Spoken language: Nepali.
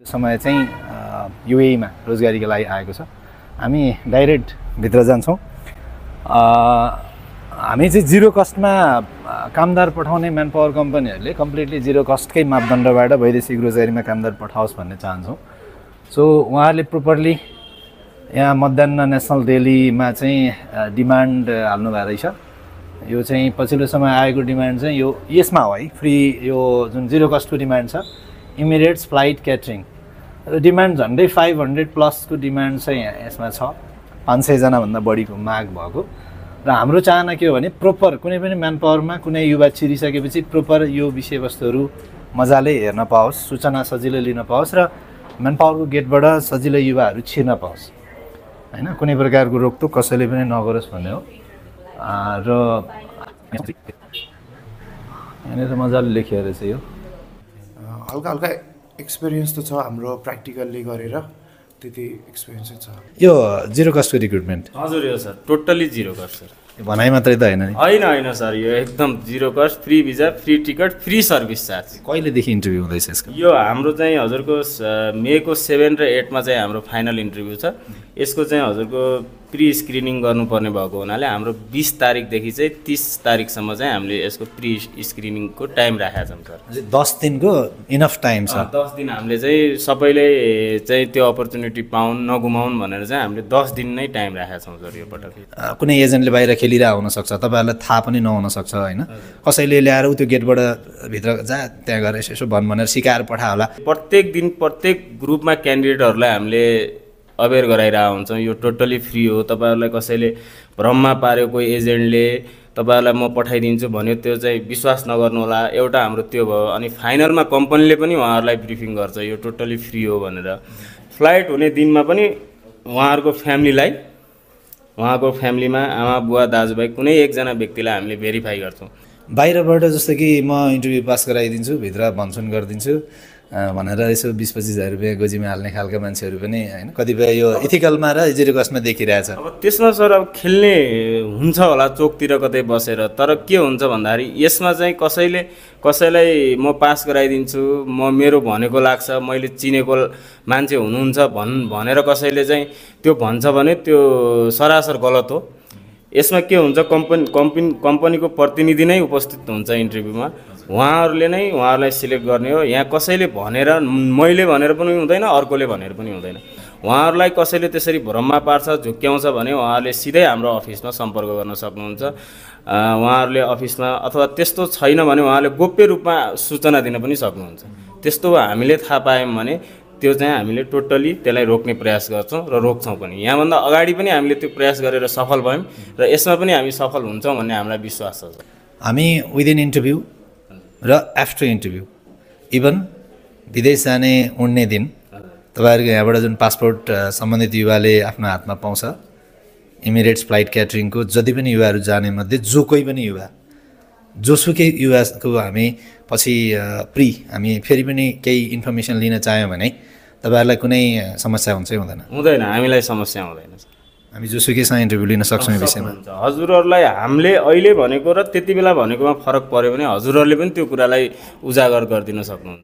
समय चाहिँ युएईमा रोजगारीको लागि आएको छ। हामी डाइरेक्ट भित्र जान्छौँ। हामी चाहिँ जिरो कस्टमा कामदार पठाउने म्यान पावर कम्पनीहरूले कम्प्लिटली जिरो कस्टकै मापदण्डबाट वैदेशिक रोजगारीमा कामदार पठाओस् भन्ने चाहन्छौँ। सो उहाँहरूले प्रोपरली यहाँ मध्याह नेसनल डेलीमा चाहिँ डिमान्ड हाल्नु भएको रहेछ। यो चाहिँ पछिल्लो समय आएको डिमान्ड चाहिँ यो यसमा हो है, फ्री यो जुन जिरो कस्टको डिमान्ड छ इमिरेट्स फ्लाइट क्याटरिङ र डिमान्ड झन्डै 500 प्लसको डिमान्ड चाहिँ यसमा छ। 500 जनाभन्दा बढीको माग भएको र हाम्रो चाहना के हो भने प्रोपर कुनै पनि म्यान पावरमा कुनै युवा छिरिसकेपछि प्रोपर यो विषयवस्तुहरू मजाले हेर्न पाओस्, सूचना सजिलै लिन पाओस् र म्यान पावरको गेटबाट सजिलै युवाहरू छिर्न पाओस् हैन। कुनै प्रकारको रोकटोक कसैले पनि नगरोस् भन्ने हो। र यहाँनिर मजाले लेखिएको रहेछ यो। हल्का हल्का एक्सपिरियन्स त छ हाम्रो प्र्याक्टिकल्ली गरेर, त्यति एक्सपिरियन्स छ। यो जिरो कस्टको रिक्रुटमेन्ट हजुर हो sir, totally zero cost sir. भनाइ मात्रै त होइन नि? होइन सर, यो एकदम zero cost, free visa, free ticket, free service charge. कहिलेदेखि इन्टरभ्यू हुँदैछ यसको? यो हाम्रो चाहिँ हजुरको मेको 7 र 8 मा चाहिँ हाम्रो फाइनल इन्टरभ्यू छ। यसको चाहिँ हजुरको प्री स्क्रिनिङ गर्नुपर्ने भएको हुनाले हाम्रो 20 तारिकदेखि चाहिँ 30 तारिकसम्म चाहिँ हामीले यसको प्री स्क्रिनिङको टाइम राखेका छौँ सर। 10 दिनको इनफ टाइम छ। 10 दिन हामीले चाहिँ सबैले चाहिँ त्यो अपर्च्युनिटी पाउन् नगुमाउन् भनेर चाहिँ हामीले 10 दिन नै टाइम राखेका छौँ सर यो पटक। कुनै एजेन्टले बाहिर खेलिरहेको हुनसक्छ, तपाईँहरूलाई थाहा पनि नहुन सक्छ होइन। कसैले ल्याएर त्यो गेटबाट भित्र जा त्यहाँ गएर यसो भन् भनेर सिकाएर पठायो होला। प्रत्येक दिन प्रत्येक ग्रुपमा क्यान्डिडेटहरूलाई हामीले अवेर गराइरहेको हुन्छौँ। यो टोटली फ्री हो। तपाईँहरूलाई कसैले भ्रममा पार्यो कोही एजेन्टले तपाईँहरूलाई म पठाइदिन्छु भन्यो, त्यो चाहिँ विश्वास नगर्नु होला। एउटा हाम्रो त्यो भयो। अनि फाइनलमा कम्पनीले पनि उहाँहरूलाई ब्रिफिङ गर्छ यो टोटली फ्री हो भनेर। फ्लाइट हुने दिनमा पनि उहाँहरूको फ्यामिलीलाई, उहाँको फ्यामिलीमा आमा बुवा दाजुभाइ कुनै एकजना व्यक्तिलाई हामीले भेरिफाई गर्छौँ। बाहिरबाट जस्तो कि म इन्टरभ्यू पास गराइदिन्छु, भित्र भन्छन् गरिदिन्छु भनेर यसो 20-25 हजार रुपियाँ गोजीमा हाल्ने खालका मान्छेहरू पनि होइन कतिपय यो इथिकलमा र जिरो कस्टमा देखिरहेछ। अब त्यसमा सर अब खेल्ने हुन्छ होला चोकतिर कतै बसेर, तर के हुन्छ भन्दाखेरि यसमा चाहिँ कसैलाई म पास गराइदिन्छु, म मेरो भनेको लाग्छ, मैले चिनेको मान्छे हुनुहुन्छ भनेर कसैले चाहिँ त्यो भन्छ भने त्यो सरासर गलत हो। यसमा के हुन्छ, कम्पनीको प्रतिनिधि नै उपस्थित हुन्छ इन्टरभ्यूमा, उहाँहरूलाई सिलेक्ट गर्ने हो। यहाँ कसैले भनेर मैले भनेर पनि हुँदैन, अर्कोले भनेर पनि हुँदैन। उहाँहरूलाई कसैले त्यसरी भ्रममा पार्छ झुक्क्याउँछ भने उहाँहरूले सिधै हाम्रो अफिसमा सम्पर्क गर्न सक्नुहुन्छ। उहाँहरूले अफिसमा अथवा त्यस्तो छैन भने उहाँले गोप्य रूपमा सूचना दिन पनि सक्नुहुन्छ। त्यस्तो हामीले थाहा पायौँ भने त्यो चाहिँ हामीले टोटली त्यसलाई रोक्ने प्रयास गर्छौँ र रोक्छौँ पनि। यहाँभन्दा अगाडि पनि हामीले त्यो प्रयास गरेर सफल भयौँ र यसमा पनि हामी सफल हुन्छौँ भन्ने हामीलाई विश्वास छ। हामी विदिन इन्टरभ्यू र आफ्टर इन्टरभ्यू इभन विदेश जाने उड्ने दिन तपाईँहरूको यहाँबाट जुन पासपोर्ट सम्बन्धित युवाले आफ्नो हातमा पाउँछ, इमिरेट्स फ्लाइट क्याटरिङको जति पनि युवाहरू जाने मध्ये जो कोही पनि युवा जोसुकै युवाको हामी पछि हामी फेरि पनि केही इन्फर्मेसन लिन चाह्यौँ भने तपाईँहरूलाई कुनै समस्या हुन्छ हुँदैन? हुँदैन, हामीलाई समस्या हुँदैन। हामी जोसुकैसँग इन्टरभ्यू लिन सक्छौँ यो विषयमा। हजुरहरूलाई हामीले अहिले भनेको र त्यति बेला भनेकोमा फरक पऱ्यो भने हजुरहरूले पनि त्यो कुरालाई उजागर गरिदिन सक्नुहुन्छ।